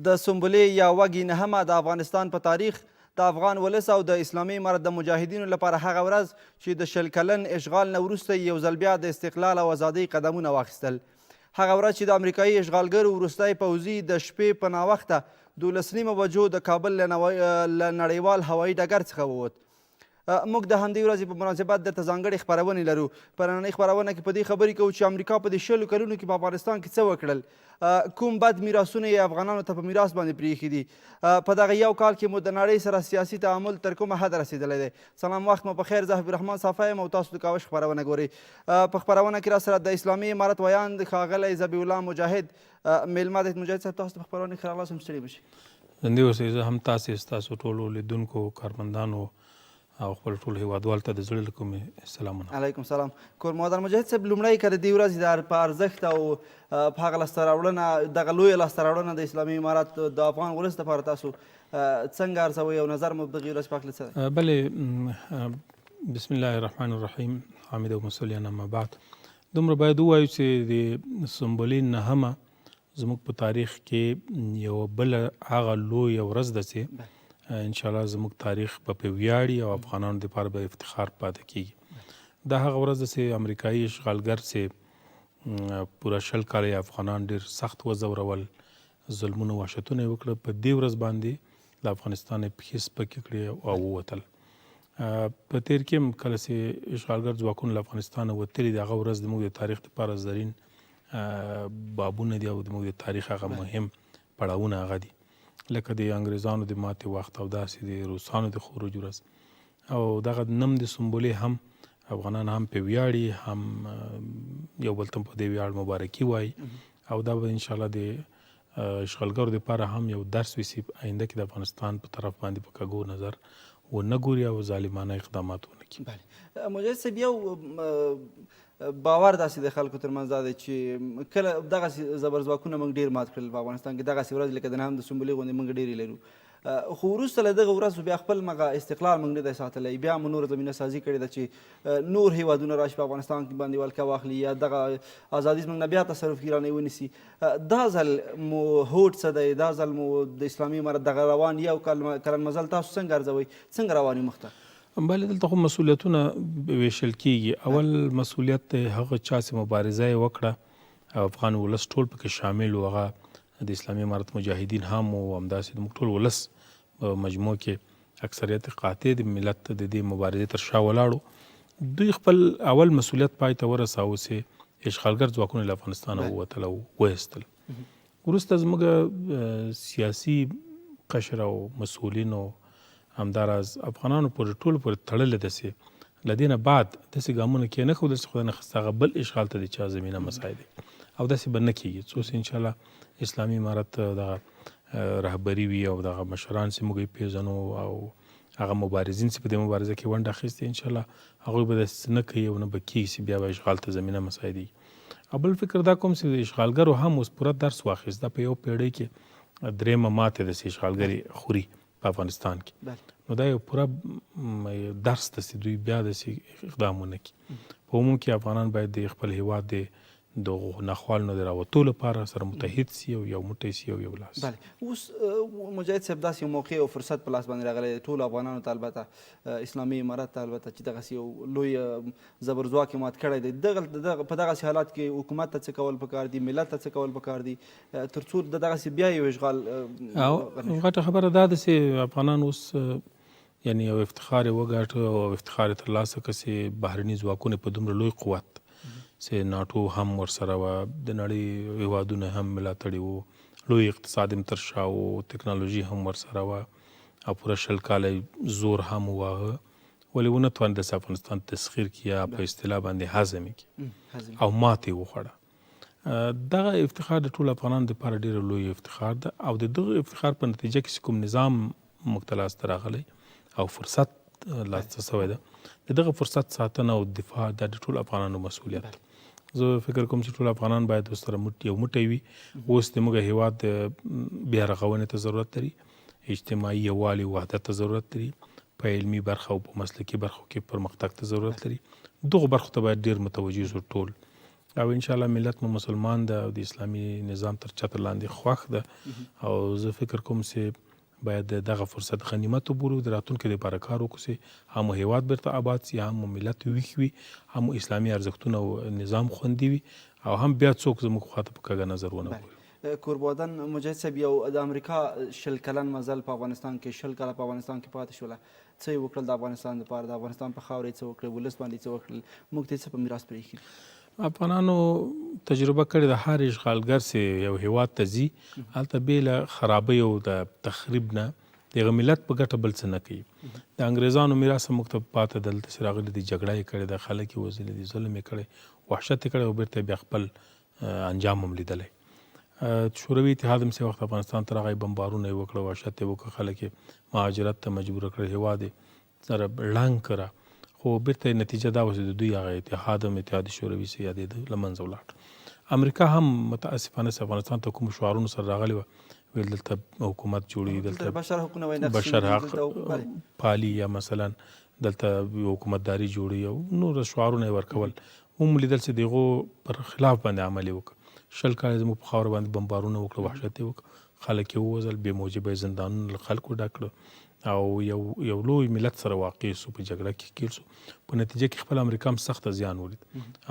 د سنبلې یا وږي نهمه د افغانستان په تاریخ، د افغان ولس او د اسلامي امارت د مجاهدینو لپاره هغه ورځ چې د 20 کلن اشغال نه وروسته یې یو ځل بیا د استقلال او ازادۍ قدمونه واخیستل. هغه ورځ چې د امریکایي اشغالګرو وروستی پوځي د شپې په ناوخته 12:30 بجو د کابل له نړیوال هوایي ډګر څخه ووت. موږ د همدې ورځې په مناسبت درته ځانګړې خپرونې لرو. په نننۍ خپرونه کې په دې خبرې کوو چې امریکا په دې 20 کلونو کې په افغانستان کې څه وکړل، کوم بد میراثونه یې افغانانو ته په میراث باندې پرېښي دي، په دغه یو کال کې مو د نړۍ سره سیاسي تعامل تر کومه حده رسېدلی دی. سلام، وخت مو په خیر. زه حبیب الرحمن صافی یم او تاسو د کاوش خپرونه ګورئ. په خپرونه کې را سره د اسلامي امارت ویاند ښاغلی ذبیح الله مجاهد میلمه دی. مجاهد صاحب، تاسو ته په خپرونه کې ښه راغلاست، هم ستړي مه شئ. ژوندي اوسئ. زه هم تاسې، ستاسو ټولو لیدونکو، کارمندانو او خپل ټول هیوادوال ته د زړه له کومې سلامونه. علیکم سلام. کور مو ودان مجاهد صاحب، لومړی که د دې ورځې د په ارزښت او په هغه لاسته راوړنه، دغه لویه لاسته راوړنه د اسلامي امارت د افغان ولس لپاره تاسو څنګه ارزوئ او نظر مو دغې ورځې په هکله څه دی؟ بله، بسم الله الرحمن الرحیم، حامد او مصلیان، اما بعد. دومره باید ووایو چې د سنبلې نهمه زموږ په تاریخ کې یوه بله هغه لویه ورځ ده چې انشاءالله زموږ تاریخ به په ویاړي او افغانانو دپاره به افتخار پاتې کیږي. دا هغه ورځ ده چې امریکایي اشغالګر چې پوره 20 کاله یې افغانان ډېر سخت وځورول، ظلمونه وحشتونه یې وکړه، په دې ورځ باندې له افغانستانه یې پښې سپکې کړې او ووتل. په تېر کې هم کله چې اشغالګر ځواکونه له افغانستانه وتلي دي، هغه ورځ زموږ د تاریخ دپاره زرین بابونه دي او زموږ د تاریخ هغه مهم پړاوونه هغه دي، لکه د انګریزانو د ماتې وخت او داسې د روسانو د خروج ورځ. او دغه نم د سنبلې هم افغانان هم په ویاړي، هم یو بل ته په دې ویاړ مبارکي وایي. او دا به انشاءالله د اشغالګرو دپاره هم یو درس وي چې آینده کې د افغانستان په طرف باندې په کږو نظر ونه ګوري او ظالمانه اقدامات ونه کړي. بله مجاهد صاحب، یو باور داسې د خلکو ترمنځ دا دی چې کله دغسې زبرځواکونه موږ ډېر مات کړل په افغانستان کې، دغسې ورځ لکه د نهم د سنبلې غوندې موږ ډېرې لرو، خو وروسته له دغه ورځو بیا خپل مغه استقلال موږ نه دی ساتلی، بیا مو نوره زمینه سازي کړې ده چې نور هیوادونه راشي په افغانستان کې باندې ولکه واخلي یا دغه ازادي زموږ نه بیا تصرف کړي، رانه یې ونیسي. دا ځل مو هوډ څه دی؟ دا ځل مو د اسلامي امارت دغه روان یو کلن مزل تاسو څنګه ارزوئ؟ څنګه روان یو مخته؟ بله، دلته خو مسؤلیتونه ویشل کیږي. اول مسؤلیت دی هغه چا چې مبارزه یې وکړه او افغان ولس ټول پکې شامل و، هغه د اسلامي امارت مجاهدین هم وو، همداسې د موږ ټول ولس په مجموع کې اکثریت قاطع د ملت د دې مبارزې تر شا ولاړو. دوی خپل اول مسؤلیت پای ته ورساوه چې اشغالګر ځواکونه له افغانستانه ووتل او وایستل. وروسته زموږ سیاسي قشر او مسؤلینو همداراز افغانانو پورې ټولو پورې تړلې ده چې له دې نه بعد داسې ګامونه کېنښودل چې خدای نخواسته هغه بل اشغال ته د چا زمینه مساعده او داسې به نه کېږي څو چې انشاءالله اسلامي امارت دغه رهبري وي او دغه مشران چې موږ یې پېژنو او هغه مبارزین چې په دې مبارزه کې ونډه اخیستې، انشاءالله هغوی به داسې څه نه کوي او نه به کېږي چې بیا به اشغال ته زمینه مساعدېږي. او بل فکر دا کوم چې اشغالګرو هم اوس پوره درس واخیست. دا په یو پیړۍ کې درېیمه ماتې ده چې اشغالګر یې خوري په افغانستان کې، نو دا یو پوره درس ده چې دوی بیا داسې اقدام ونه کړي. په عموم کې افغانان باید د خپل هیواد د دغو ناخوالو نه د راوتو لپاره سره متحد سي او یو موټی سي او یو لاس. بله، اوس مجاهد صاحب داسې یو موقع او فرصت په لاس باندې راغلی دی ټولو افغانانو ته، البته اسلامي امارت ته، البته چې دغسې یو لوی زبرځواک یې مات کړی دی. دغه په دغسې حالات کې حکومت ته څه کول پکار دي، ملت ته څه کول پکار دي تر څو د دغسې بیا یو اشغال؟ او غټه خبره دا ده چې افغانان اوس یعنی یو افتخار یې وګاټه او افتخار یې ترلاسه کړ چې بهرني ځواکونه په دومره لوی قوت چې ناټو هم ورسره وه، د نړۍ هیوادونه هم ملاتړي وو، لوی اقتصاد هم تر شا و، تکنالوژي هم ورسره وه او پوره 20 کاله زور هم وواهه، ولې ونه توانېدل چې افغانستان تسخیر کړي یا په اصطلاح باندې هضم یې کړي او ماتې یې وخوړه. دغه افتخار د ټولو افغانانو لپاره ډېر لوی افتخار ده او د دغه افتخار په نتیجه کې چې کوم نظام موږ ته لاسته راغلی او فرصت لاسته شوی ده، د دغه فرصت ساتنه او دفاع دا د ټولو افغانانو مسؤلیت ده. زه فکر کوم چې ټول افغانان باید اوس سره یو موټی وي. اوس د موږ هیواد د بیا رغونې ته ضرورت لري، اجتماعي یووالي او وحدت ته ضرورت لري، په علمي برخه او په مسلکي برخو کې پرمختګ ته ضرورت لري. دغو برخو ته باید ډېر متوجه شو ټول. او ان شاء الله ملت مو مسلمان ده او د اسلامي نظام تر چتر لاندې خوښ ده او زه فکر کوم چې باید دغه فرصت غنیمت وبولو، د راتلونکي لپاره کار وکړو چې هم مو هیواد بیرته آباد سي، هم مو ملت ویښ وي، هم مو اسلامي ارزښتونه او نظام خوندي وي او هم بیا څوک زموږ خواته په کږه نظر ونه ګوري. کوربادن مجاهد صاحب، یو د امریکا 20 کلن مزل په افغانستان کې، 20 کاله په افغانستان کې پاتې شوله، څه یې وکړل د افغانستان لپاره، د افغانستان په خاوره یې څه وکړل، ولس باندې څه وکړل، موږ ته یې څه په میراث پرېښي؟ افغانانو تجربه کړې ده، هر اشغالګر چې یو هیواد ته ځي هلته بې له خرابۍ او د تخریب نه د هغه ملت په ګټه بل څه نه کوي. د انګریزانو میراث موږ ته پاتې دلته چې راغلي دي، جګړه یې کړې ده، خلک یې وژلي دي، ظلم یې کړی، وحشت یې کړی او بیرته یې بیا خپل انجام هم لیدلی. شوروي اتحاد هم څه وخت افغانستان ته راغی، بمبارونه یې وکړه، وحشت یې وکړ، خلک یې مهاجرت ته مجبور کړل، هیواد یې سره ړنګ کړه، خو بیرته یې نتیجه دا وه چې د دوی هغه اتحاد هم، اتحاد شوروي چې یادېده، له منځه ولاړ. امریکا هم متاسفانه چې افغانستان ته کوم شعارونو سره راغلې وه، ویل دلته حکومت جوړي، دلته بشر حقونه وای، بشر حق پالي، یا مثلا دلته حکومتداري جوړي او نور شعارونه یې ورکول. ومو لیدل چې د هغو پر خلاف باندې عمل یې وکړ. 20 کاله زموږ په خاوره باندې بمبارونه وکړه، وحشت یې وکړ، خلک یې ووژل، بې موجبه یې زندانونه له خلکو ډک کړه او یو لوی ملت سره واقع سو، په جګړه کې ښکېل سو. په نتیجه کې خپل امریکا هم سخته زیان ولید.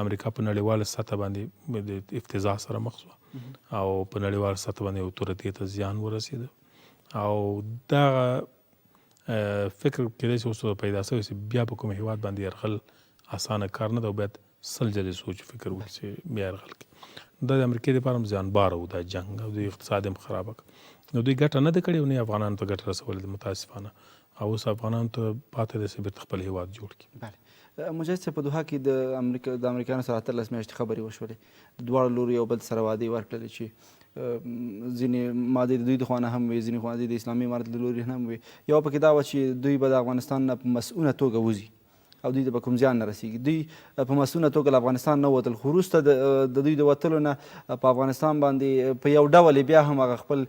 امریکا په نړیواله سطح باندې د افتضاح سره مخ سوه او په نړیواله سطح باندې اوتوریتې ته زیان ورسېده. او دغه فکر کېدای شي اوس پیدا سوی چې بیا په کوم هیواد باندې یرغل اسانه کار نه ده او باید 100 ځلې سوچ فکر وکړي چې بیا یرغل کړي. دا د امریکې لپاره هم زیانباره و دا جنګ، او دوی اقتصاد هم خرابه کړ. نو دوی ګټه نه ده کړې او نه یې افغانانو ته ګټه رسولې ده متاسفانه. او اوس افغانانو ته پاتې ده چې بېرته خپل هیواد جوړ کړي. بله مجاهد صاحب، په دوحه کې د امریکایانو سره 18 میاشتې خبرې وشولې، د دواړو لورو یو بل سره وعدې ورکړلې چې ځینې مادې د دوی د خوا نه هم وې، ځینې مادې د اسلامي امارت له لوري هم وې. یوه پکې دا وه چې دوی به د افغانستان نه په مسؤونه توګه وځي او دوی ته به کوم زیان نه رسیږي. دوی په مسؤونه توګه له افغانستان نه وتل، خو وروسته د دوی د وتلو نه په افغانستان باندې په یو ډول یې بیا هم هغه خپل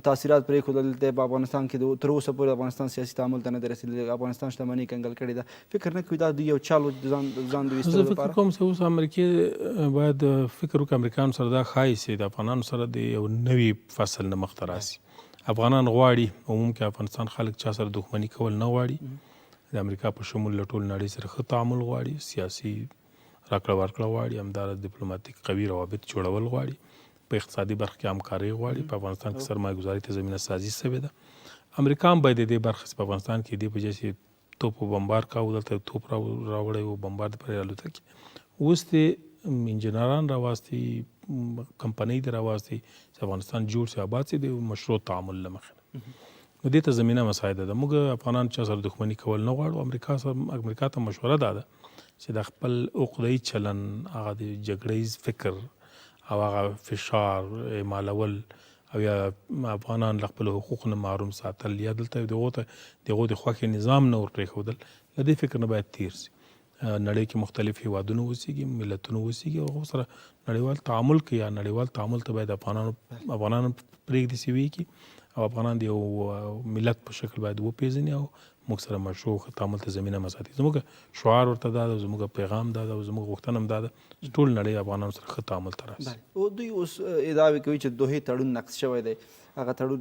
تاثیرات پرېښودل. دلته په افغانستان کې تر اوسه پورې افغانستان سیاسي تعامل ته نه دی رسېدلی، افغانستان شتمني کنګل کړې ده. فکر نه کوي دا دوی یو چال و د ځان د ویستلو زه فکر لپاره؟ کوم چې اوس امریکې باید فکر وکړي، امریکایانو سره دا ښایي چې د افغانانو سره د یو نوي فصل نه مخته راسي. افغانان غواړي، عموم کې افغانستان خلک چا سره دښمني کول نه غواړي، د امریکا په شمول له ټول نړۍ سره ښه تعامل غواړي، سیاسي راکړه ورکړه غواړي، همداراز دیپلوماتیک قوي روابط جوړول غواړي، په اقتصادي برخه کې همکارۍ غواړي، په افغانستان کې سرمایه ګذارۍ ته زمینه سازي سوې ده. امریکا هم باید د دې برخې چې په افغانستان کې دې په ځای چې توپ و بمبار کاوه، دلته توپ راوړی و، بمبار دې پرې الوتکې، اوس دې انجینران راوستي، کمپنۍ دې راوستي چې افغانستان جوړ شي، آباد شي، د مشروع تعامل له مخې. نو دې ته زمینه مساعده ده. موږ افغانان چا سره دښمني کول نه غواړو. امریکا ته مشوره دا ده چې د خپل عقدهیي چلن، هغه د جګړه ییز فکر او هغه فشار اعمالول او یا افغانان له خپلو حقوقو نه محروم ساتل یا دلته د هغو د خوښې نظام نه ورپرېښودل، له دې فکر نه باید تېر شي. نړۍ کې مختلف هیوادونه اوسېږي، ملتونه اوسېږي، او هغو سره نړیوال تعامل کوي. یا نړیوال تعامل ته باید افغانانو پرېږدي چې ویې کړي، او افغانان د یو ملت په شکل باید وپېژني او موږ سره مشروع ښه تعامل ته زمینه مساعده کړي. زموږ شعار ورته دا ده، زموږ پیغام دا ده، او زموږ غوښتنه هم دا ده چې ټول نړۍ افغانانو سره ښه تعامل ته راسي. او دوی اوس ادعاوې کوي چې دوحې تړون نقض شوی دی، هغه تړون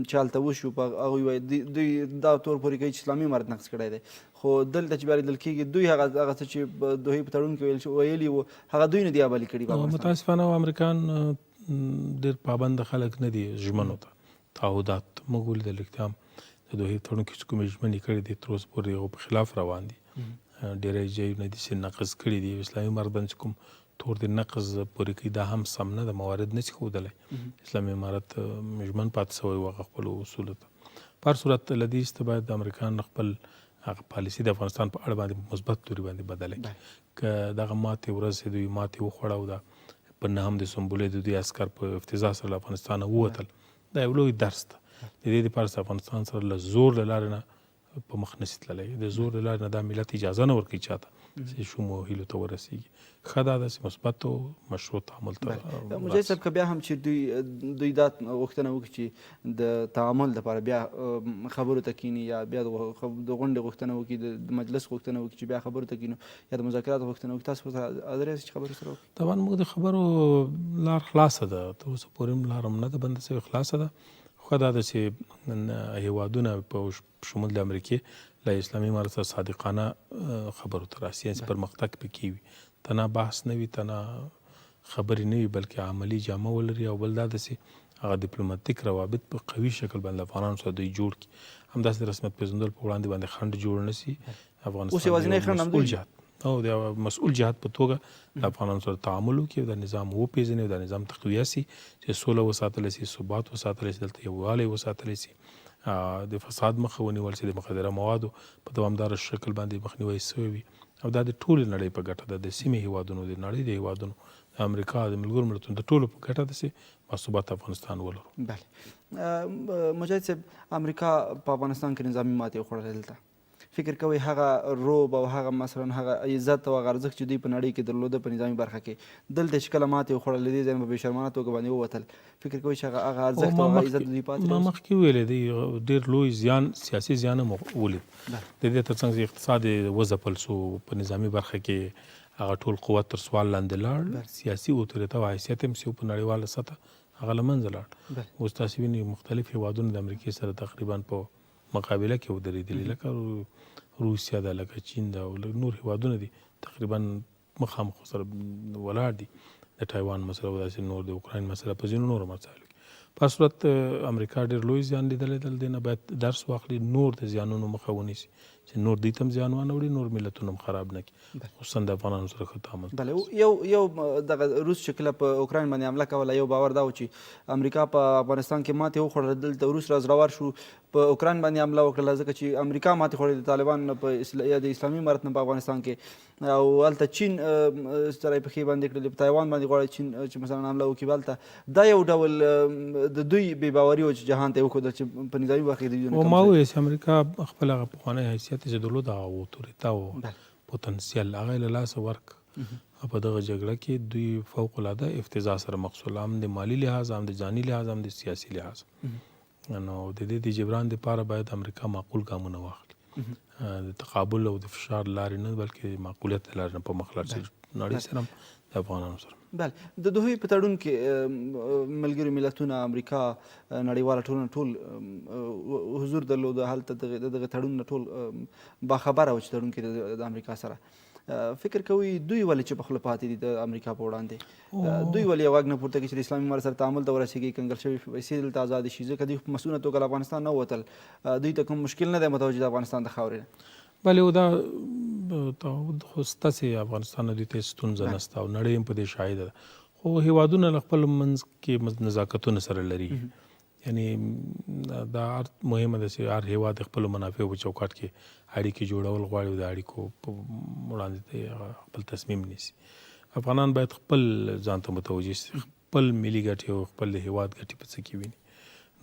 چې هلته وشو، په هغوی وایي، دوی دا تور پورې کوي چې اسلامي امارت نقض کړی دی، خو دلته چې بیا لیدل کېږي دوی هغه څه چې دوحې په تړون کې ویلي وو هغه دوی نه دي عملي کړي په افغانستان. متاسفانه امریکان ډېر پابند خلک نه دي ژمنو ته، تعهدات. موږ ولیدل رښتیا هم د دوحې تړون کې چې کومې ژمنې کړې دي تر اوسه پورې هغو په خلاف روان دي. ډېری ځایونه دي چې نقض کړي دي. اسلامي امارت باندې چې کوم تور د نقض پورې کوي دا هم سم نه ده، موارد نه شي ښودلی. اسلامي امارت ژمن پاتې شوی و هغه خپلو اصولو ته. په هر صورت له دې وروسته باید د امریکایانو خپل هغه پالیسي د افغانستان په اړه باندې مثبت لوري باندې بدله کړي. که دغه ماتې ورځ چې دوی ماتې وخوړه او دا په نهم د سنبلې د دوی عسکر په افتضاح سره له افغانستانه ووتل، دا یو لوی درس ده. د دې لپاره چې افغانستان سره له زور له لارې نه په مخ نسی تللی. د زور له لارې نه دا ملت اجازه نه ورکوي چاته چې شومو هیلو ته ورسیږي. ښه دا ده چې مثبت او مشروع تعامل ته. مجاهد صاحب، که بیا هم چې دوی دا غوښتنه وکړي چې د تعامل لپاره بیا خبرو ته کیني، یا بیا د غونډې غوښتنه وکړي، د مجلس غوښتنه وکړي چې بیا خبرو ته کینو، یا د مذاکراتو غوښتنه وکړي، تاسو ورسره حاضر یاست چې خبرو سره وکړئ؟ طبعا موږ د خبرو لار خلاصه ده، تر اوسه پورې هم لار هم نه ده بنده شوې، خلاصه ده. ښه دا ده چې هیوادونه په شمول د امریکې له اسلامي امارت سره صادقانه خبرو ته راسي، یعنې پرمختګ پکې وي، تنها بحث نه وي، تنها خبرې نه وي، بلکې عملي جامه ولري. او بل دا ده چې هغه دیپلوماتیک روابط په قوي شکل باندې افغانانو سره دوی جوړ کړي، همداسې د رسمیت پېژندلو په وړاندې باندې خنډ جوړ نه سي. افغانستان مسؤل جهت او د مسؤل جهت په توګه د افغانانو سره تعامل وکړي، د نظام وپېژني او د نظام تقویه سي چې سوله وساتل سي، ثبات وساتل سي، دلته یووالی وساتل سي، د فساد مخه ونیول سي، د مخدره موادو په دوامداره شکل باندې مخنیوی سوی وي. او دا د ټولې نړۍ په ګټه ده، د سیمې هیوادونو، د نړۍ د هیوادونو، د امریکا، د ملګرو ملتونو، د ټولو په ګټه ده چې باثباته افغانستان ولرو. بله مجاهد صاحب، امریکا په افغانستان کې نظامي ماتې وخوړله، دلته فکر کوئ هغه روب او هغه مثلا هغه عزت او هغه ارزښت چې دوی په نړۍ کې درلوده په نظامي برخه کې، دلته چې کله ماتې وخوړله، له دې ځای نه په بېشرمانه توګه باندې ووتل، فکر کوئ چې هغه ارزښت او هغه عزت دوی پاتې؟ ما مخکې ویلې دی، ډېر لوی زیان، سیاسي زیان هم ولید. د دې ترڅنګ چې اقتصاد یې وځپل سو، په نظامي برخه کې هغه ټول قوت تر سوال لاندې لاړ، سیاسي اوتوریته او حیثیت هم چې په نړیواله سطح هغه له منځه لاړ. اوس تاسې وینئ مختلف هیوادونه د امریکې سره تقریبا په مقابله کې ودرېدلي، لکه روسیه ده، لکه چین ده، او نور هیوادونه دي تقریبا مخامخ سره ولاړ دي. د تایوان مسله او داسې نور، د اوکراین مسله، په ځینو نورو مسایلو کې. په هر صورت امریکا ډېر لوی زیان لیدلی دی، له دې نه باید درس واخلي، نور د زیانونو مخه ونیسي چې نور دوی ته هم زیان وانه وړي، نور ملتونه هم خراب نه کړي، خصوصا د افغانانو سره ښه تعامل. بله یو دغه روس چې کله په اوکراین باندې حمله کوله، یو باور دا و چې امریکا په افغانستان کې ماتې وخوړله، دلته روس را زړور شو، په اوکراین باندې حمله وکړله، ځکه چې امریکا ماتې خوړلې د طالبان نه په یا د اسلامي امارت نه په افغانستان کې، او هلته چین سره یې پښې باندې کړلې، په تایوان باندې غواړي چین چې مثلا حمله وکړي. هلته دا یو ډول د دوی بې باوري و چې جهان ته یې وښودل چې په نظامي برخه کې د دوی ما وویل چې امریکا خپل هغه پخوانی حیثیت چې درلود، هغه اوتوریته او پوتنسیل هغه یې له لاسه ورکړ. په دغه جګړه کې دوی فوق العاده افتضاح سره مخ شول، هم د مالي لحاظ، هم د ځاني لحاظ، هم د سیاسي لحاظ. نو د دې د جبران دپاره باید امریکا معقول ګامونه واخلي، د تقابل او د فشار لارې نه، بلکې معقولیت د لارې نه په مخ لاړ شي، نړۍ سره هم د افغانانو سره. بله د دوحې په تړون کې ملګري ملتونه، امریکا، نړیواله ټولنه ټول حضور درلود، هلته د دغه تړون نه ټول باخبره و چې تړون کې د امریکا سره. فکر کوئ دوی ولې چې په خوله پاتې دي د امریکا په وړاندې؟ دوی ولې یو غږ نه پورته کوي چې د اسلامي امارت سره تعامل ته ورسېږي، کنګل شوې پیسې دلته ازادې شي؟ ځکه دوی په مسؤله توګه له افغانستان نه ووتل، دوی ته کوم مشکل نه دی متوجه د افغانستان د خاورې نه. بله دا تعهد خو شته چې افغانستان نه دوی ته هېڅ ستونزه نشته او نړۍ هم په دې شاهده ده، خو هیوادونه له خپل منځ کې نزاکتونه سره لري. یعنې دا هر مهمه ده چې هر هیواد د خپلو منافعو په چوکاټ کې اړیکې جوړول غواړي او د اړیکو په وړاندې ته خپل تصمیم نیسي. افغانان باید خپل ځان ته متوجه شي، خپل ملي ګټې او خپل د هیواد ګټې په څه کې ویني.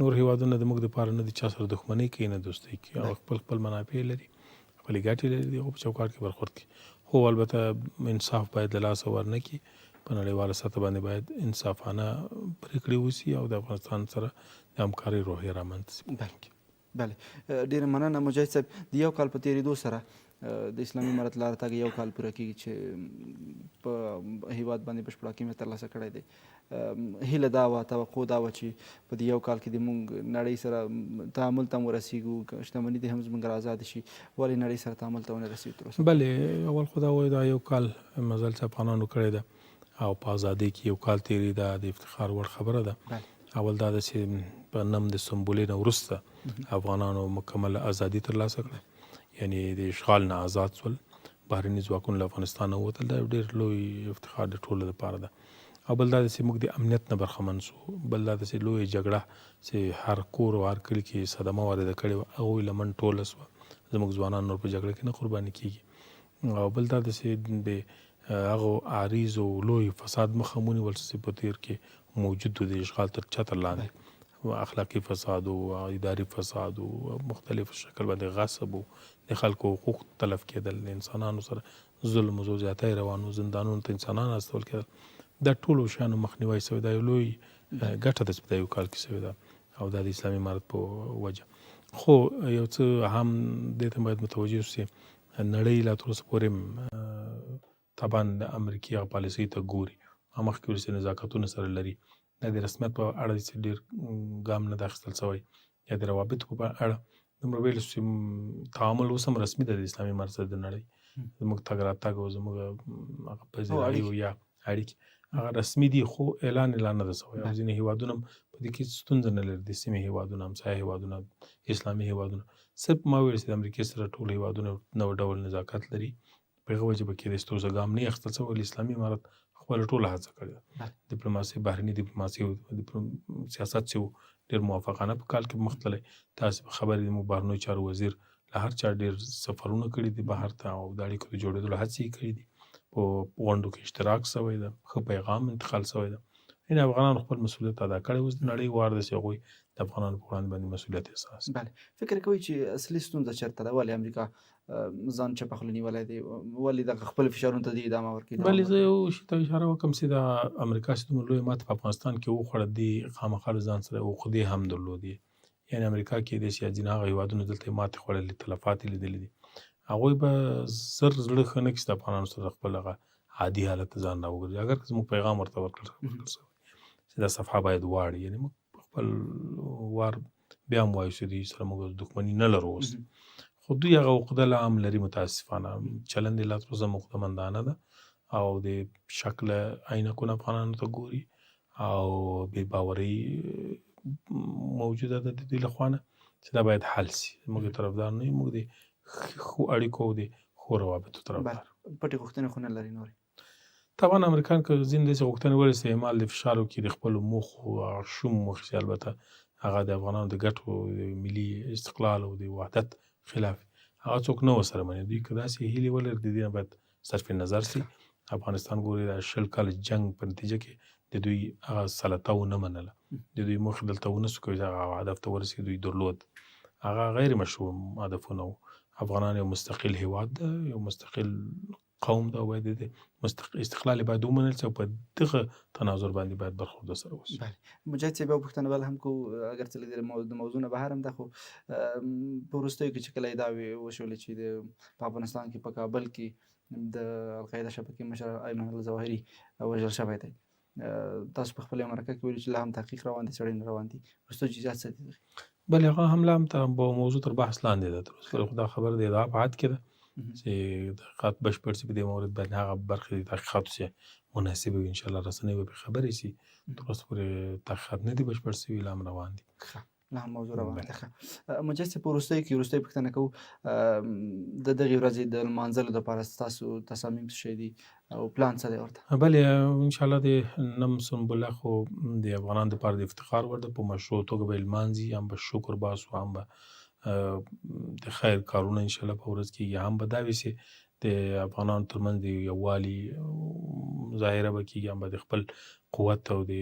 نور هیوادونه د موږ دپاره نه د چا سره دښمنۍ کوي نه دوستۍ کوي، هغه خپل خپل منافع لري، خپلې ګټې لري، د هغو په چوکاټ کې برخورد کوي. خو البته انصاف باید له لاسه ورنه کړي، په نړیواله سطح باندې باید انصافانه پرېکړې وشي او د افغانستان سره د همکارۍ روحیه رامنځته شي. بله ډېره مننه مجاهد صاحب. د یو کال په تېرېدو سره د اسلامي امارت لاره تګ یو کال پوره کېږي چې په هیواد باندې بشپړ حاکمیت ترلاسه کړی دی. هیله دا وه، توقع دا وه چې په دې یو کال کې د موږ نړۍ سره تعامل ته هم ورسېږو، شتمني دې هم زموږ را ازاده شي، ولې نړۍ سره تعامل ته ونه رسېږو تر اوسه؟ بله اول خو دا وایو دا یو کال مزل چې افغانانو کړی ده او په ازادۍ کې یو کال تېرېده، د افتخار وړ خبره ده. اول دا ده چې په نم د سنبلې نه وروسته افغانانو مکمله ازادي ترلاسه کړه، یعنې د اشغال نه ازاد شول، بهرني ځواکونه له افغانستانه ووتل، دا یو ډېر لوی افتخار د ټولو لپاره ده. او بل دا ده چې موږ د امنیت نه برخمن شو، بل دا ده چې لویه جګړه چې هر کور او هر کلي کې صدمه وارده کړې وه هغوی لمن ټوله شوه، زموږ ځوانان نور په جګړه کې نه قرباني کېږي. او بل دا ده چې د هغو عریض او لوی فساد مخه ونیول شو چې په تېر کې موجود و، د اشغال تر چتر لاندې اخلاقي فساد او اداري فساد او مختلف شکل باندې غصب او د خلکو حقوق تلف کېدل، د انسانانو سره ظلم او زیاتی روان وو، زندانونو ته انسانان استول کېدل، دا ټولو شیانو مخنیوی شوی. دا یو لوی ګټه ده چې په دا یو کال کې شوې ده او دا د اسلامي امارت په وجه. خو یو څه هم دې ته باید متوجه شو چې نړۍ لا تر اوسه پورې طبعا د امریکې هغه پالیسۍ ته ګوري، مخکې ویل چې نزاکتونه سره لري، دا د رسمیت په اړه چې ډېر ګام نه ده اخیستل شوی یا د روابطو په اړه دومره ویل شو چې تعامل اوس هم رسمي ده د اسلامي امارت سره د نړۍ، زموږ تګ راتګ او زموږ هغه پذیرایي او یا اړیکې هغه رسمي دي، خو اعلان یې لا نه ده شوی. او ځینې هېوادونه هم په دې کې ستونزه نه لري، د سیمې هېوادونه، همسایه هېوادونه، اسلامي هېوادونه. صرف ما ویل چې د امریکې سره ټول هېوادونه نوع ډول نزاکت لري، په هغه وجه به کېدای شي تر اوسه ګام نه یې اخیستل شوی، ولې اسلامي امارت خپله ټوله هڅه کړې ده. دیپلوماسي، بهرني دیپلوماسي او سیاست چې و ډېر موافقانه په کال کې مخ تللی. تاسې به خبر یئ، زموږ بهرنیو چارو وزیر له هر چا ډېر سفرونه کړي دي بهر ته او د اړیکو د جوړېدلو هڅې یې کړې دي، په غونډو کې اشتراک شوی ده، ښه پیغام انتقال شوی ده. یعنې افغانانو خپل مسؤلیت ادا کړی، اوس د نړۍ وار دی چې هغوی د افغانانو په وړاندې باندې مسؤلیت احساس کړي. بله، فکر کوئ چې اصلي ستونزه چېرته ده؟ ولې امریکا ځان چپه خوله نیولی دی؟ ولې دغه خپل فشارونو ته دې ادامه ورکوي؟ بله، زه یو شي ته اشاره وکړم چې د امریکا چې دومره لویه ماته په افغانستان کې وخوړه، دې خامخا له ځان سره عقدې هم درلودې. یعنې امریکا کېدای شي یا ځینې هغه هېوادونه دلته یې ماتې خوړلې، تلفات یې لیدلي دي، هغوی به زر زړه ښه نه کړي چې د افغانانو سره خپل هغه عادي حالت ته ځان راوګرځوي. اګر که زموږ پیغام ورته ورکړل شوی چې دا صفحه باید واړي، یعنې موږ خپل وار بیا هم وایو چې دوی سره موږ دښمني نه لرو اوس، خو دوی هغه عقده لا هم لري. متاسفانه چلند یې لا تر اوسه عقدهمندانه ده او د شک له عینکو نه افغانانو ته ګوري او بې باورۍ موجوده ده د دوی له خوا نه چې دا باید حل شي. موږ یې طرفدار نه یو، موږ د ښو اړیکو او د ښو روابطو طرفدار. پټې غوښتنې خو نه لري نورې؟ طبعا امریکان که ځینې داسې غوښتنې ولري چې اعمال د فشار وکړي د خپلو موخو هغه شوم موخې چې البته هغه د افغانانو د ګټو، د ملي استقلال او د وحدت خلاف، هغه څوک نه ورسره مني. دوی که داسې هیلې ولري د دې نه باید صرف نظر شي. افغانستان ګوري دا 20 کاله جنګ په نتیجه کې د دوی هغه سلطه ونه منله، د دوی موخې دلته ونه سو کوي چې هغه هدف ته ورسېږي. دوی درلود هغه غیر مشروع هدفونه وو. افغانان یو مستقل هیواد ده، یو مستقل قوم ده، باید د استقلال باید ومنل شي او په دغه تناظر باندې باید برخورد سره وشي. بله مجاهد صاحب، یو پوښتنه بل هم کوو، اګر چې له دې د موضوع نه بهر هم ده، خو په وروستیو کې چې کله دا وشولې چې په افغانستان کې په کابل کې د القاعده شبکې مشر ایمن الظواهري وژل شوی دی، تاسو په خپلې مرکه کې ویلي چې لا هم تحقیق روان دی، څېړنې روان دي، وروستیو جزئیات څه دي؟ بله، هغه هم لا هم موضوع تر بحث لاندې ده، تر اوسه پورې خو دا خبره د ادعا په حد کې ده چې تحقیقات بشپړ شي په دې مورد باندې، هغه برخې د تحقیقاتو چې مناسبې وي انشاءالله رسنۍ به پرې خبرې شي. تر اوسه پورې تحقیقات نه دي بشپړ شوي، لا هم روان دي. ښه، لا هم موضوع روانه ده. ښه مجاهد صاحب، په وروستیو کې وروستۍ پوښتنه کوو، د دغې ورځې د لمانځلو دپاره ستاسو تصامیم څه شی دي او پلان څه دی ورته؟ بله، انشاءالله د نم سنبله خو د افغانانو دپاره د افتخار وړ ده، په مشروع توګه به یې لمانځي، هم به شکر باسو، هم به د خیر کارونه انشاءالله په ورځ کېږي، هم به دا وي چې د افغانانو ترمنځ د یووالي مظاهره به کېږي، هم به د خپل قوت او د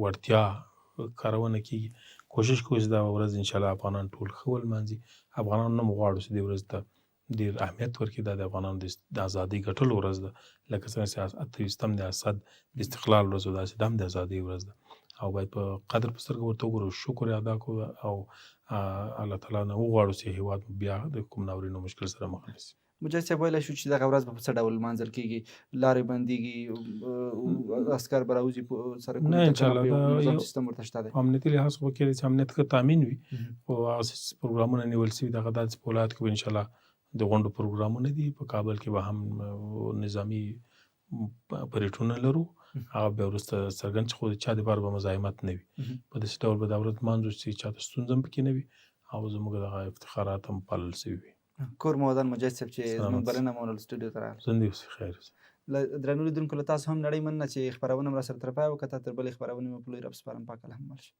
وړتیا کارونه کېږي. کوشش کوو چې دا ورځ انشاءالله افغانان ټول ښه ولمانځي. افغانان نه غواړو چې دې ورځ ته ډېر اهمیت ورکړي، دا د افغانانو د ازادۍ ګټلو ورځ ده، لکه څنګه چې 28 د اسد د استقلال ورځ ده، داسې دا هم د ازادۍ ورځ ده او باید په قدر په سترګه ورته وګورو، شکر یې ادا کړو او الله تعالی نه وغواړو چې هېواد مو بیا د کوم ناورین او مشکل سره مخ نه شي. مجاهد صاحب، ویلی شو چې دغه ورځ به په څه ډول لمانځل کېږي؟ لارې بندېږي، عسکر به راوځي په سړکونو نه، ته، انشاءالله که نه دا نظام یو سیستم ورته شته دی؟ په امنیتي لحاظ خو به کېدای چې امنیت ښه تامین وي، خو هغه پروګرامونه نیول شوي دغه دا چې په ولایت کې به انشاءالله د غونډو پروګرامونه دي، په کابل کې به هم نظامي پریټونه لرو، هغه بیا وروسته څرګند شي، خو د چا دپاره به مزاحمت نه وي. په داسې ډول به دا ورځ لمانځو چې چا ته ستونزه هم پکې نه وي او زموږ دغه افتخارات هم پالل شوي وي. کور مو ودان مجاهد صاحب چې سلامت زموږ اوسئ. بلنه مو ومنله، سټوډیو ته راغلئ. ژوندي اوسئ، خیر اوسئ. له درنو لیدونکو له تاسو هم نړۍ مننه چې خپرونه مو راسره تر پایه وکته. تر بلې خپرونې مو په لوی رب سپارم، پاک الله مو مل شي.